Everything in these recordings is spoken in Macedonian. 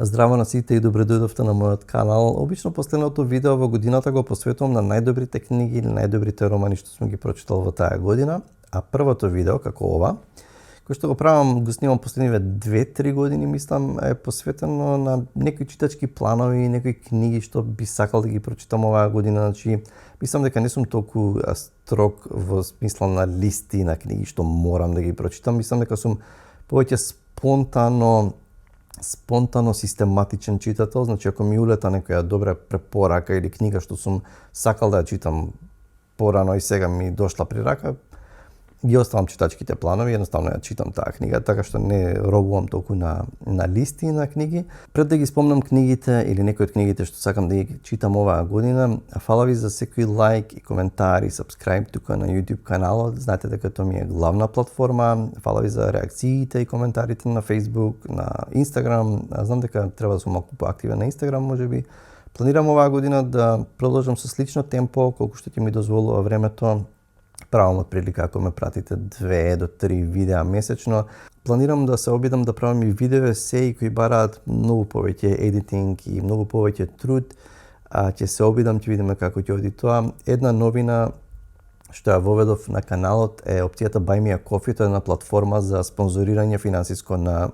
Здраво на сите и добре дојдовте на мојот канал. Обично последното видео во годината го посветувам на најдобрите книги или најдобрите романи што сум ги прочитал во таа година, а првото видео како ова, кој што го правам, го снимам последниве 2-3 години, мислам, е посветено на некои читачки планови и некои книги што би сакал да ги прочитам оваа година. Значи, мислам дека не сум толку строг во смисла на листи на книги што морам да ги прочитам. Мислам дека сум повеќе спонтано систематичен читател, значи ако ми улета некоја добра препорака или книга што сум сакал да ја читам порано и сега ми дошла при рака, ги оставам читачките планови, едноставно ја читам таа книга, така што не робувам толку на листи на книги. Пред да ги спомнам книгите или некои од книгите што сакам да ги читам оваа година, фала ви за секој лайк и коментар и subscribe тука на YouTube каналот. Знаете дека тоа ми е главна платформа. Фала ви за реакциите и коментарите на Facebook, на Instagram. Знам дека треба да сум малку поактивен на Instagram, можеби. Планирам оваа година да продолжам со слично темпо, колку што ќе ми дозволува времето. Правам отприлика ако ме пратите 2 до 3 видеа месечно. Планирам да се обидам да правам и видео есеи кои бараат многу повеќе едитинг и многу повеќе труд. Ќе се обидам, ќе видиме како ќе оди тоа. Една новина што ја воведов на каналот е опцијата Buy Me a Coffee, тоа е една платформа за спонзорирање финансиско на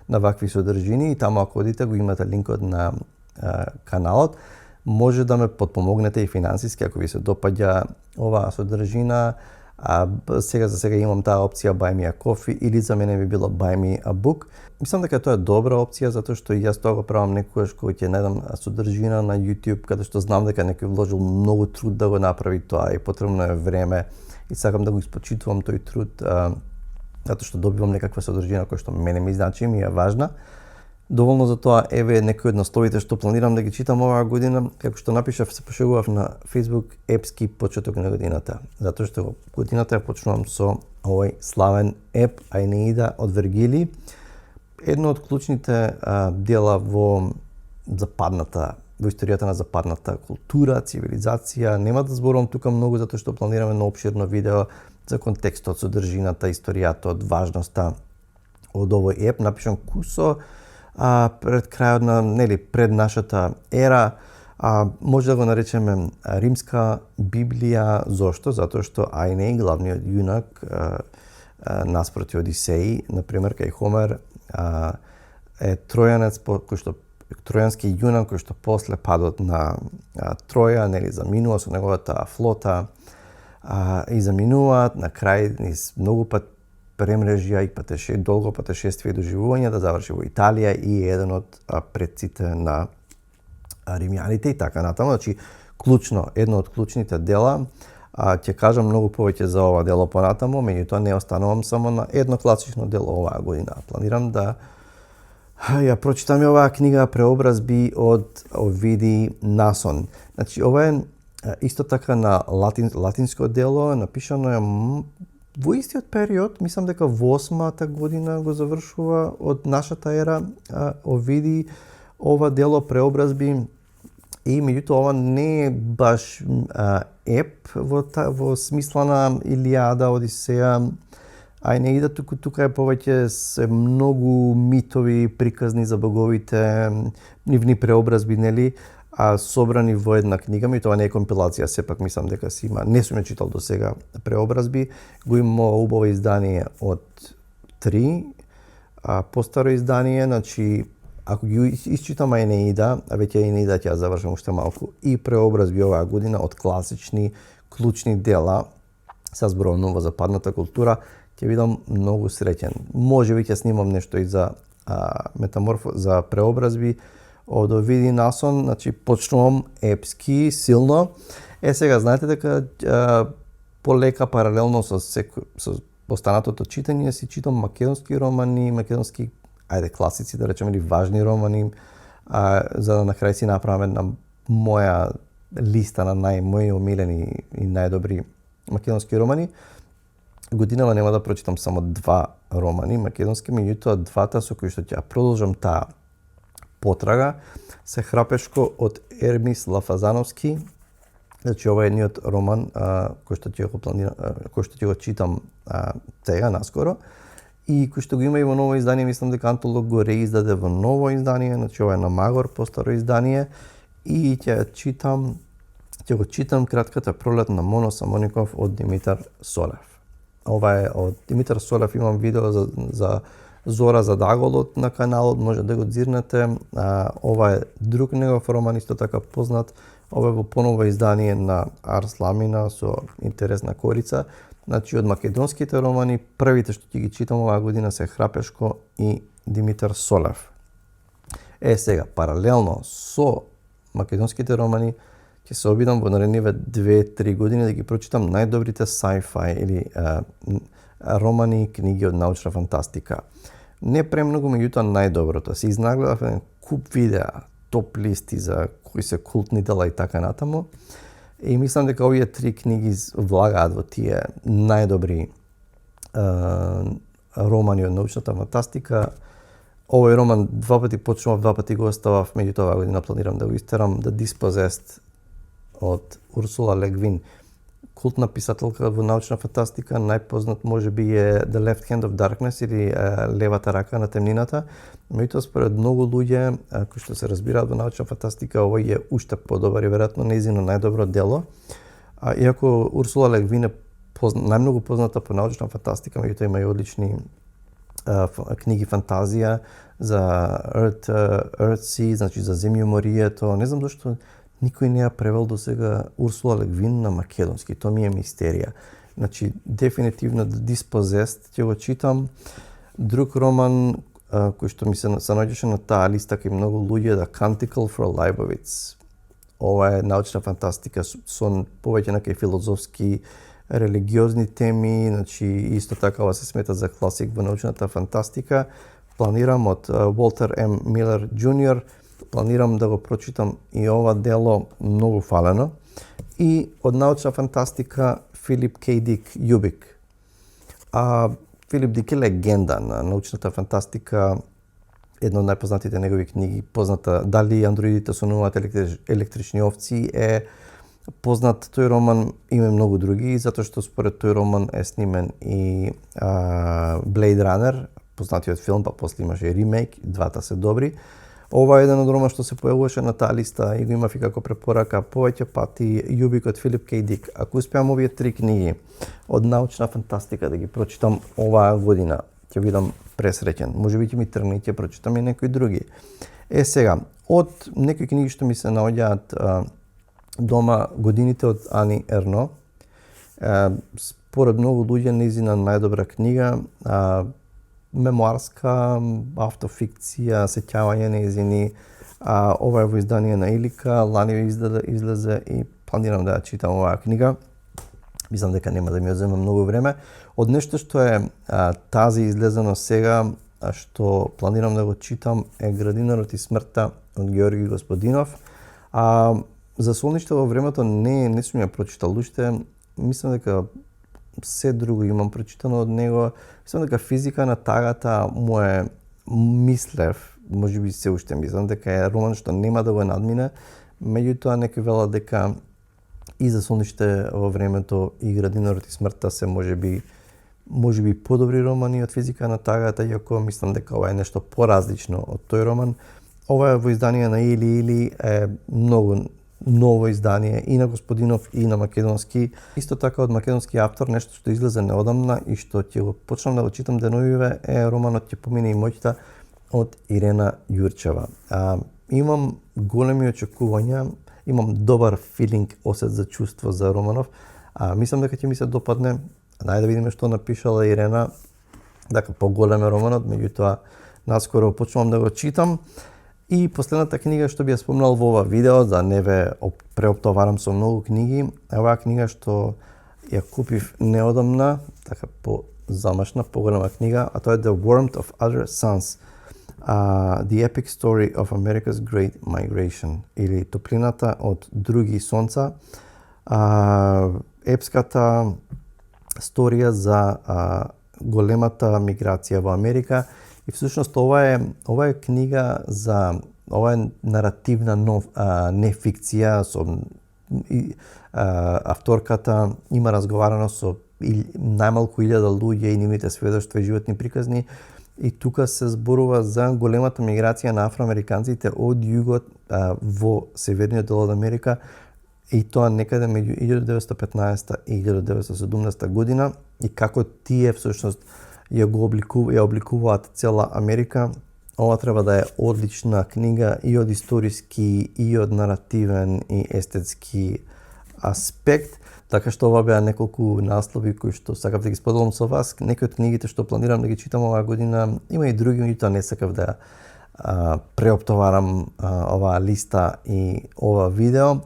вакви содржини, и таму ако одите го имате линкот на каналот. Може да ме подпомогнете и финансиски ако ви се допаѓа оваа содржина. За сега имам таа опција Buy Me a Coffee, или за мене би било Buy Me a Book. Мислам дека тоа е добра опција затоа што и јас тоа го правам некогаш кога ќе најдам содржина на YouTube каде што знам дека некој вложил многу труд да го направи тоа и потребно е време и сакам да го испочитувам тој труд затоа што добивам некаква содржина која што мене ми значи, ми е важна. Доволно за тоа, еве некои од насловите што планирам да ги читам оваа година. Како што напишав, се пошегував на Facebook, епски почеток на годината. Затоа што годината ја почнувам со овој славен еп Аенеида од Вергилиј. Едно од клучните дела во историјата на западната култура, цивилизација. Нема да зборувам тука многу затоа што планираме едно опширно видео за контекстот, содржината, историјата, важноста од овој еп. Напишам кусо пред крајот на, пред нашата ера, може да го наречеме римска Библија. Зошто? Затоа што Аенеј, главниот јунак, наспроти Одисеј, например, кај Хомер, е тројанец, тројански јунак кој што после падот на Троја, заминува со неговата флота и заминуваат на крај низ многу пат премрежја и долго патешествие и доживување да заврши во Италија и еден од предците на римјаните и така натаму. Значи, едно од клучните дела. Ќе кажам многу повеќе за ова дело понатаму, меѓутоа не останувам само на едно класично дело оваа година. Планирам да ја прочитам оваа книга Преобразби од Овидиј Насон. Значи, ова е исто така на латинско дело, напишано е во истиот период, мислам дека во 8-та година го завршува од нашата ера Овидиј ова дело Преобразби, и меѓутоа ова не е баш еп во смисла на Илијада, Одисеја, Аенеида, тука е повеќе се многу митови, приказни за боговите, нивни преобразби, собрани во една книга, и тоа не е компилација, сепак мислам дека си има. Не сум ја читал до сега Преобразби, го има убаво издание од 3, постаро издание, значи ако ги исчитам Аенеида, веќе Аенеида ќе ја завршам уште малку, и Преобразби оваа година од класични, клучни дела, се зборувам во западната култура, ќе бидам многу среќен. Можеби ќе снимам нешто и за за Преобразби од Овидиј Насон. Значи, почнувам епски, силно. Сега, знаете дека полека паралелно со останатото читање си читам македонски романи, македонски, класици, да речеме, или важни романи, за да на крај си направам една моја листа на мои омилени и најдобри македонски романи. Годинава нема да прочитам само 2 романи македонски, меѓутоа двата со кои што ќе продолжам таа потрага се Храпешко од Ермис Лафазановски. Значи, ова е едниот роман кој што ќе го читам сега наскоро, и кој што го има и во ново издание, мислам дека Антолог го реиздаде во ново издание, значи ова е на Магор, постаро издание, и ќе го читам кратката пролет на Моно Самоников од Димитар Солев. Ова е од Димитар Солев, имам видео за Зора за Даголот на каналот, може да го дзирнете. Ова е друг негов роман, исто така познат. Ова е во поново издание на Арс Ламина со интересна корица. Значи, од македонските романи, првите што ќе ги читам оваа година се Храпешко и Димитар Солев. Сега, паралелно со македонските романи, ќе се обидам во наредниве 2-3 години да ги прочитам најдобрите sci-fi или романи и книги од научна фантастика. Не премногу, меѓутоа најдоброто. Се изнагледав еден куп видеа, топ листи за кои се култни дела и така натаму. И мислам дека овие 3 книги влагаат во тие најдобри романи од научната фантастика. Овој роман 2 пати почнував, 2 пати го оставав, меѓутоа оваа година планирам да го истерам, The Dispossessed од Урсула Ле Гвин. Култна писателка во научна фантастика, најпознат можеби е The Left Hand of Darkness или Левата рака на темнината. Меѓутоа според многу луѓе кои што се разбираат во научна фантастика, овој е уште подобар и веројатно нејзино најдобро дело. Иако Урсула Ле Гвин е најмногу позната по научна фантастика, меѓутоа има и одлични книги фантазија за Earthsea, значи за земјоморието. Не знам зашто никој не ја превел до сега Урсула Ле Гвин на македонски, тоа ми е мистерија. Значи, дефинитивно The Dispossessed ќе го читам. Друг роман кој што ми се наоѓаше на таа листа кај многу луѓе, The Canticle for Leibowitz. Ова е научна фантастика со повеќе на кај филозофски, религиозни теми, значи исто така ова се смета за класик во научната фантастика. Планирам од Walter M. Miller Jr. Планирам да го прочитам и ова дело, многу фалено. И од научна фантастика Филип К. Дик Јубик. Филип Дик е легенда на научната фантастика. Една од најпознатите негови книги, позната Дали андроидите сонуваат електрични овци, е познат тој роман, има многу други, затоа што според тој роман е снимен и Blade Runner, познатиот филм, па после имаше и ремейк, двата се добри. Ова е еден од роман што се појавуваше на таа листа и го имав и како препорака повеќе пати, Јубик од Филип К. Дик. Ако успеам овие 3 книги од научна фантастика да ги прочитам оваа година, ќе бидам пресреќен. Можеби ќе ми тргне и ќе прочитам и некои други. Сега, од некои книги што ми се наоѓаат дома, Годините од Ани Ерно. Според многу луѓе нејзина најдобра книга, мемуарска, автофикција, сеќавање нејзини. Ова е во издание на Илика, лани излезе и планирам да ја читам оваа книга. Мислам дека нема да ми одземе многу време. Од нешто што е тази излезено сега, што планирам да го читам, е Градинарот и смртта од Георги Господинов. За Солниште во времето не сум ја прочитал уште. Мислам дека се друго имам прочитано од него. Мислам дека Физика на тагата му е мислев, можеби се уште мислам дека е роман што нема да го надмине, меѓутоа некои велат дека и За Солниште во времето и Градинарот и смртта се можеби подобри романи од Физика на тагата, иако мислам дека ова е нешто поразлично од тој роман. Ова е во издание на Или е многу ново издание и на Господинов и на македонски. Исто така од македонски автор, нешто што излезе неодамна и што ќе го почнам да го читам деновиве, е романот Ќе помине и моќта од Ирена Јурчева. Имам големи очекувања, имам добар филинг, осет за чувство за романов. Мислам дека ќе ми се допадне. Најде да видиме што напишала Ирена, дека поголем е романот, меѓутоа наскоро почнувам да го читам. И последната книга што би ја спомнал во ова видео, да не ве преоптоварам со многу книги, е оваа книга што ја купив неодамна, така замашна, поголема книга, а тоа е The Warmth of Other Suns, The Epic Story of America's Great Migration, или Топлината од други сонца, епската сторија за големата миграција во Америка. И всушност ова е книга за, ова е наративна не фикција, со авторката има разговарано со најмалку 1000 луѓе и нивните сведоштва и животни приказни. И тука се зборува за големата миграција на афроамериканците од југот во северниот дел од Америка, и тоа некаде меѓу 1915 и 1917 година, и како тие всушност ја обликуваат цела Америка. Ова треба да е одлична книга и од историски, и од наративен и естетски аспект. Така што ова беа неколку наслови кои што сакав да ги споделам со вас. Некои од книгите што планирам да ги читам оваа година, има и други, меѓутоа не сакав да преоптоварам оваа листа и ова видео.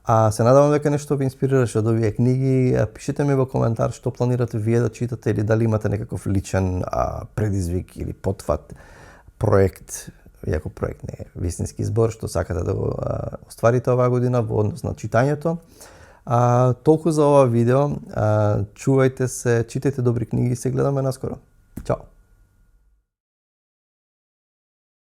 Се надевам дека нешто ви инспирираше од овие книги. Пишете ми во коментар што планирате вие да читате, или дали имате некаков личен предизвик или потфат, проект, иако проект не е вистински избор, што сакате да го остварите оваа година во однос на читањето. Толку за ова видео. Чувајте се, читајте добри книги и се гледаме наскоро. Чао!